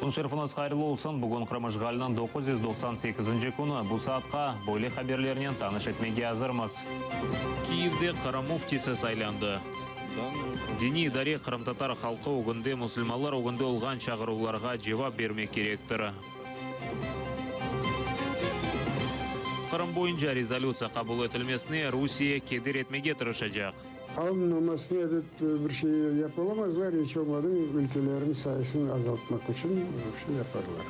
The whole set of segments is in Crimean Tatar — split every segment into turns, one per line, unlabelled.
Kün şerfiñiz hayırlı olsun! Bugün Qırım işğaliniñ 998-nci künü. Bu saatqa böyle haberlernen tanış etmege azırmız. Kiyevde Qırım müftisi saylandı. Diniy idare qırımtatar halqı ögünde musulmanlar ögünde olğan çağıruvlarğa cevap bermek kerektir. Qırım boyunca rezolütsiya qabul etilmesine Rusiye keder etmege tırışacaq.
Alınmamasına ebet bir şey yapalamazlar, iç olmadım ülkelerniñ sayısını azaltmaq içün bir şey yaparlar.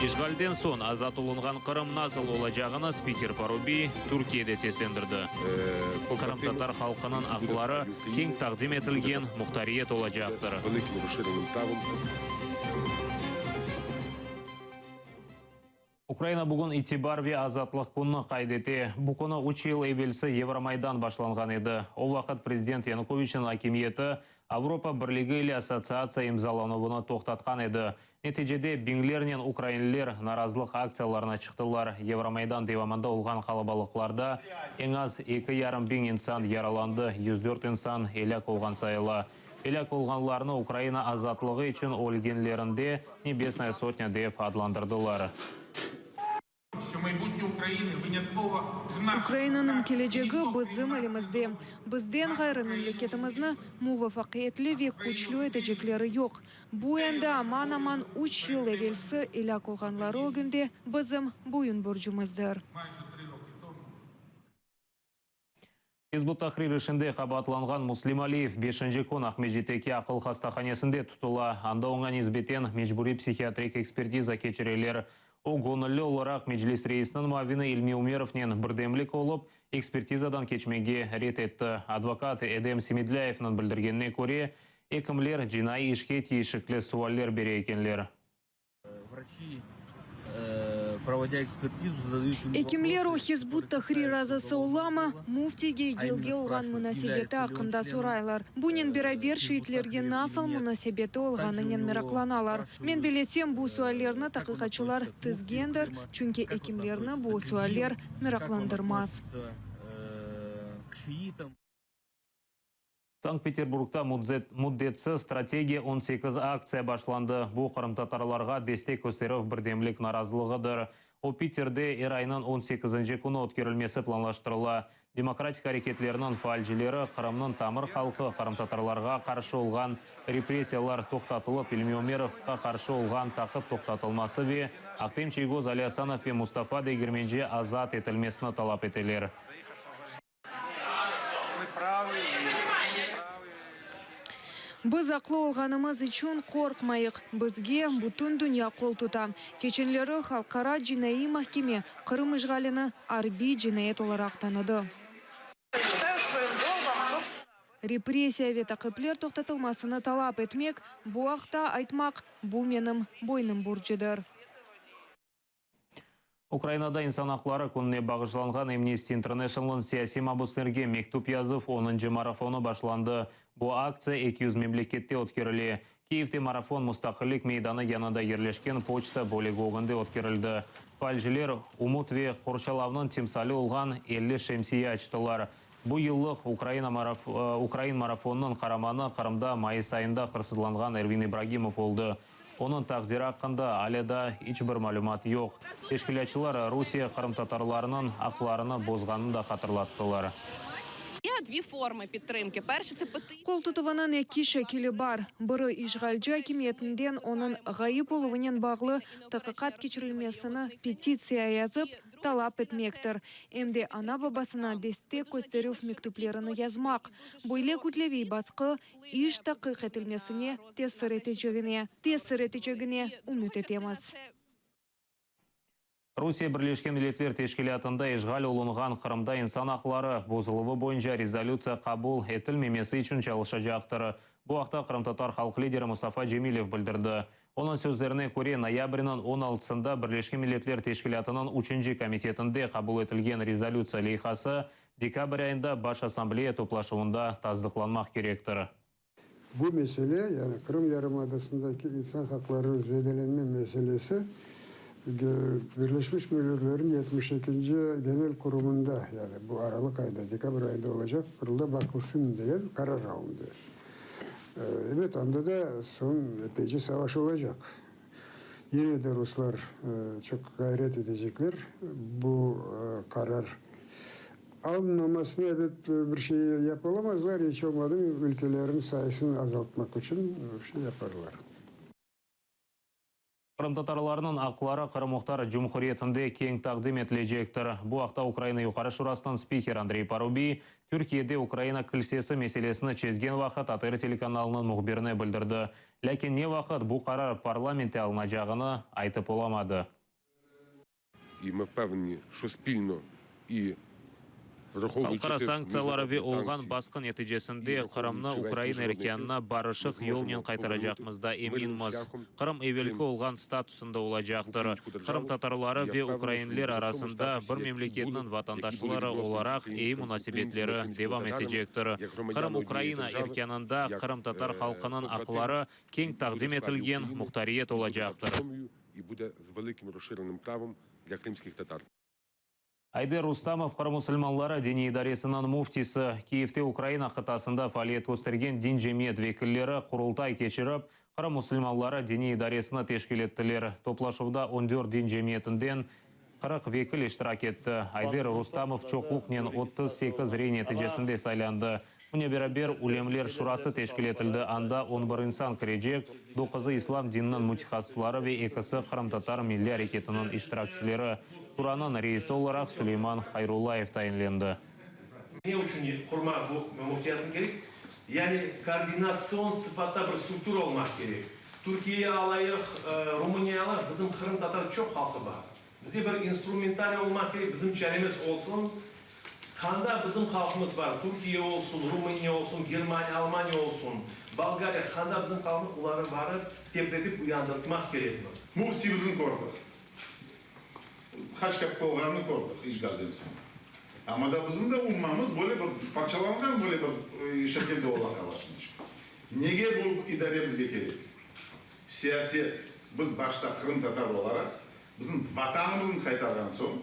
İşğalden soñ azat olunğan Qırım nasıl olacağını spiker Parubiy Türkiyede seslendirdi. Qırımtatar halqınıñ aqları keñ taqdim etilgen muhtariyet olacaqtır. Ukraina bugün İtibar ve azatlıq kününi qayd ete. Bu künü üç yıl evelsi Yevromaydan başlanğan edi. O vaqıt prezident Yanukoviçniñ akimiyeti Avropa Birligi ile assotsiatsiya imzalanuvını toqtatqan edi. Neticede biñlernen ukrainliler narazılıq aktsiyalarına çıqtılar. Yevromaydan devamında olğan qalabalıqlarda eñ az eki yarım biñ insan yaralandı, 104 insan elâk olğan sayıla. Elâk olğanlarnı Ukraina azatlığı içün ölgenlerinde Nebesnaya sotnâ dep adlandırdılar.
Ukrainanıñ kelecegi bizim elimizde. Bizden ğayrı memleketimizni muvafaqiyetli ve küçlü etecekleri yoq. Bu endi aman-aman üç yıl evelsi elâk olğanları ögünde bizim boyun borcumızdır.
Hizb ut-Tahrir işinde qabaatlanğan Muslim Aliyev beşinci kün Aqmescitteki aqıl hastahanesinde tutula. Anda oña nisbeten mecburiy psihiatrik ekspertiza keçireler. O, göñülli olaraq Meclis reisiniñ muavini İlmi Umerovnen birdemlik olıp, ekspertizadan keçmege red etti. Advokat Edem Semedlâyevniñ bildirgenine köre, ekimler cinaiy işke tiyişikli sualler bere ekenler.
Ekimler o Hizb ut-Tahrir azası olamı, müftige İGİLge olğan munasebeti aqqında soraylar. Bunen beraber şiitlerge nasıl munasebeti olğanınen meraqlanalar. Men bellesem, bu suallerni taqiqatçılar tizgendir, çünki ekimlerni bu sualler meraqlandırmaz.
Sankt-Peterburgda müddetsiz Strategiya 18 aktsiya başlandı. Bu, qırımtatarlarğa destek kösterüv birdemlik narazılığıdır. O, Piterde er aynıñ on sekizinci künü ötkerilmesi planlaştırıla. Demokratik areketlerniñ faalcileri Qırımnıñ tamır halqı qırımtatarlarğa qarşı olğan repressiyalar toqtatılıp, İlmi Umerovqa qarşı olğan taqip toqtatılması ve Ahtem Çiygoz, Ali Asanov ve Mustafa Degermenci azat etilmesini talap eteler.
Biz aqlı olğanımız içün qorqmayıq. Bizge bütün dünya qol tuta. Keçenleri Halqara cinaiy mahkeme Qırım işğalini arbiy cinayet olaraq tanıdı. Repressiya ve taqipler toqtatılmasını talap etmek, bu aqta aytmaq, bu menim boynum borcudır.
Ukrainada İnsan aqları kününe bağışlanğan Amnesty Internationalnıñ siyasiy mabüslerge mektüp yazuv onuncı marafonı başlandı. Bu aktsiya 200 memlekette ötkerile. Kiyevde marafon Mustaqillik meydanı yanında yerleşken poçta bölügi ögünde ötkerildi. Faalciler ümüt ve qorçalavnıñ timsali olğan 50 şemsiye açtılar. Bu yıllıq Ukraina ukrain marafonınıñ qaramanı Qırımda mayıs ayında hırsızlanğan Ervin İbragimov oldı. Onıñ taqdiri aqqında ale daa iç bir malümat yoq. Teşkilâtçılar Rusiye qırımtatarlarnıñ aqlarını bozğanını da hatırlattılar.
Qol tutuvınıñ eki şekili bar, biri, işğalci akimiyetinden onıñ ğayıp oluvınen bağlı taqiqat keçirilmesini petitsiya yazıp, talap etmektir, em de ana-babasına destek kösterüv mektüplerini yazmaq. Böyle kütleviy basqı iş taqiq etilmesine tesir etecegine tesir etecegine ümüt etemiz.
Rusiye Birleşken Milletler Teşkilâtında işğal olunğan Qırımda insan aqları bozuluvı boyunca rezolütsiya qabul etilmemesi içün çalışacaqtır. Bu aqta qırımtatar halq lideri Mustafa Cemilev bildirdi. Onıñ sözlerine köre, noyabrniñ on altısında Birleşken Milletler Teşkilâtınıñ üçünci komitetinde qabul etilgen rezolütsiya leyhası dekabr ayında Baş Assambleya toplaşuvında tasdıqlanmaq kerektir.
Bu mesele, yani Qırım yarımadasındaki insan haqları zedelenme meselesi Birleşmiş Milletlerniñ yetmiş ekinci Genel Qurumında, yani bu aralıq ayında, dekabr ayında olacaq qurulda baqılsın degen qarar alındı. Ebet, anda da soñ epeyce savaş olacaq. Yine de ruslar çoq ğayret etecekler. Bu qarar alınmamasına, ebet, bir şey yapalamazlar, iç olmadım ülkelerniñ sayısını azaltmaq içün bir şey yaparlar.
Qırımtatarlarnıñ aqları Qırım Muhtar Cumhuriyetinde keñ taqdim etilecektir. Bu aqta Ukraina Yuqarı Şurasınıñ spikeri Andrey Parubiy Türkiyede Ukraina kilsesi meselesini çezgen vaqıt ATR telekanalınıñ mühbirine bildirdi. Lâkin ne vaqıt bu qarar parlamentte alınacağını aytıp olamadı. Halqara sanktsiyaları ve olğan basqı neticesinde Qırımnı Ukraina erkânına barışıq yolnen qaytaracaqmızda eminmiz. Qırım evelki olğan statusında olacaqtır. Qırımtatarları ve ukrainler arasında bir memleketniñ vatandaşları olaraq eyi munasebetleri devam etecektir. Qırım Ukraina erkânında qırımtatar halqınıñ aqları keñ taqdim etilgen muhtariyet olacaqtır. Ayder Rustamov, Qırım musulmanları diniy idaresiniñ müftisi, Kiyevde Ukraina qıtasında faaliyet köstergen din cemiyet vekilleri qurultay keçirip, Qırım musulmanları diniy idaresini teşkil ettiler. Toplaşuvda on dört din cemiyetinden 40 vekil iştirak etti. Ayder Rustamov çoqluqnen 38 rey neticesinde saylandı. Bunen beraber, Ulemler şurası teşkil etildi, anda on bir insan kirecek, doquzı islâm dininiñ mütehassısları ve ekisi qırımtatar milliy areketiniñ iştirakçileri. Şuranıñ reisi olaraq Suleyman Hayrullayev tayinlendi.
Ne içün qurmaq bu müftiyatnı kerek? Yani koordinatsion sıfatta bir struktura olmaq kerek. Türkiye alayıq, Rumıniya alayıq, bizim qırımtatar çoq halqı bar. Bize bir instrumentariy olmaq kerek, bizim çaremiz olsun. Qanda bizim halqımız bar, Türkiye olsun, Rumıniya olsun, Germaniya, Almaniya olsun, Bolgariya, qanda bizim halqımız, olarnı barıp tepretip uyandırtmaq kerekmiz.
Müftiyimizni kördik. Qaç kapik olğanını kördik işğalden soñ. Amma da bizim de ummamız böyle bir parçalanğan böyle bir şekilde ola qala şimdiçik. Nege bu idare bizge kerek? Siyaset, biz başta qırımtatar olaraq bizim vatanımıznı qaytarğan soñ,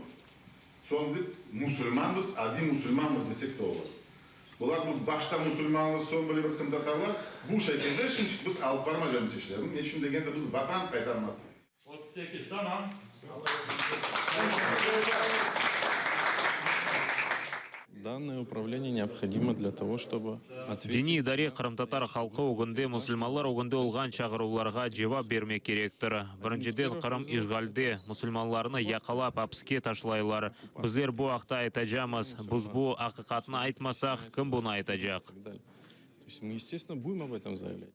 soñ dep musulmanmız, adiy musulmanmız desek de olur. Bular bu başta musulmanlar, soñ böyle bir qırımtatarlar. Bu şekilde şimdiçik biz alıp barmacamız işlerni. Ne içün degende biz vatan qaytarmaz.
38, tamam.
Данное управление необходимо для того, чтобы ответить...
Diniy idare qırımtatar halqı ögünde, musulmanlar ögünde olğan çağıruvlarğa cevap bermek kerektir. Birinciden, Qırım işğalde, musulmanlarnı yaqalap apiske taşlaylar. Bizler bu aqta aytacamız. Biz bu aqiqatnı aytmasaq, kim bunı aytacaq?
То есть мы, естественно, будем об этом заявлять.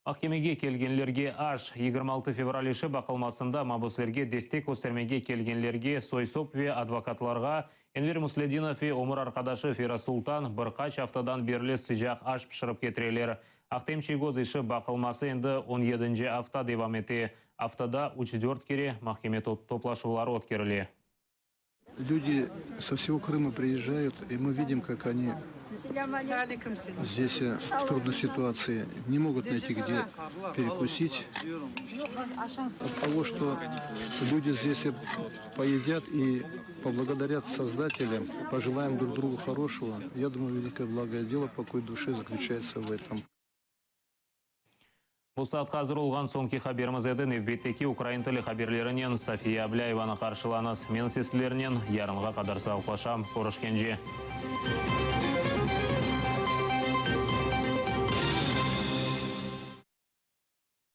Mahkemege kelgenlerge aş, 26 fevral işi baqılmasında mabüslerge destek köstermege kelgenlerge, soy-sop ve advokatlarğa Enver Musledinov ve ömür arqadaşı Fera Sultan bir qaç aftadan berli sıcaq aş pişirip ketireler. Ahtem Çiygoz işi baqılması endi on yedinci afta devam ete. Aftada üç-dört kere mahkeme toplaşuvları ötkerile.
Люди со всего Крыма приезжают, и мы видим, как они здесь в трудной ситуации не могут найти, где перекусить. От того, что люди здесь поедят и поблагодарят создателя, пожелаем друг другу хорошего, я думаю, великое благое дело, покой души заключается в этом.
Bu saatqa azır olğan soñki haberimiz edi. Nevbetteki ukrain tili haberlerinen Safiye Ablâyevanı qarşılañız. Men sizlernen yarınğa qadar sağlıqlaşam. Körüşkence.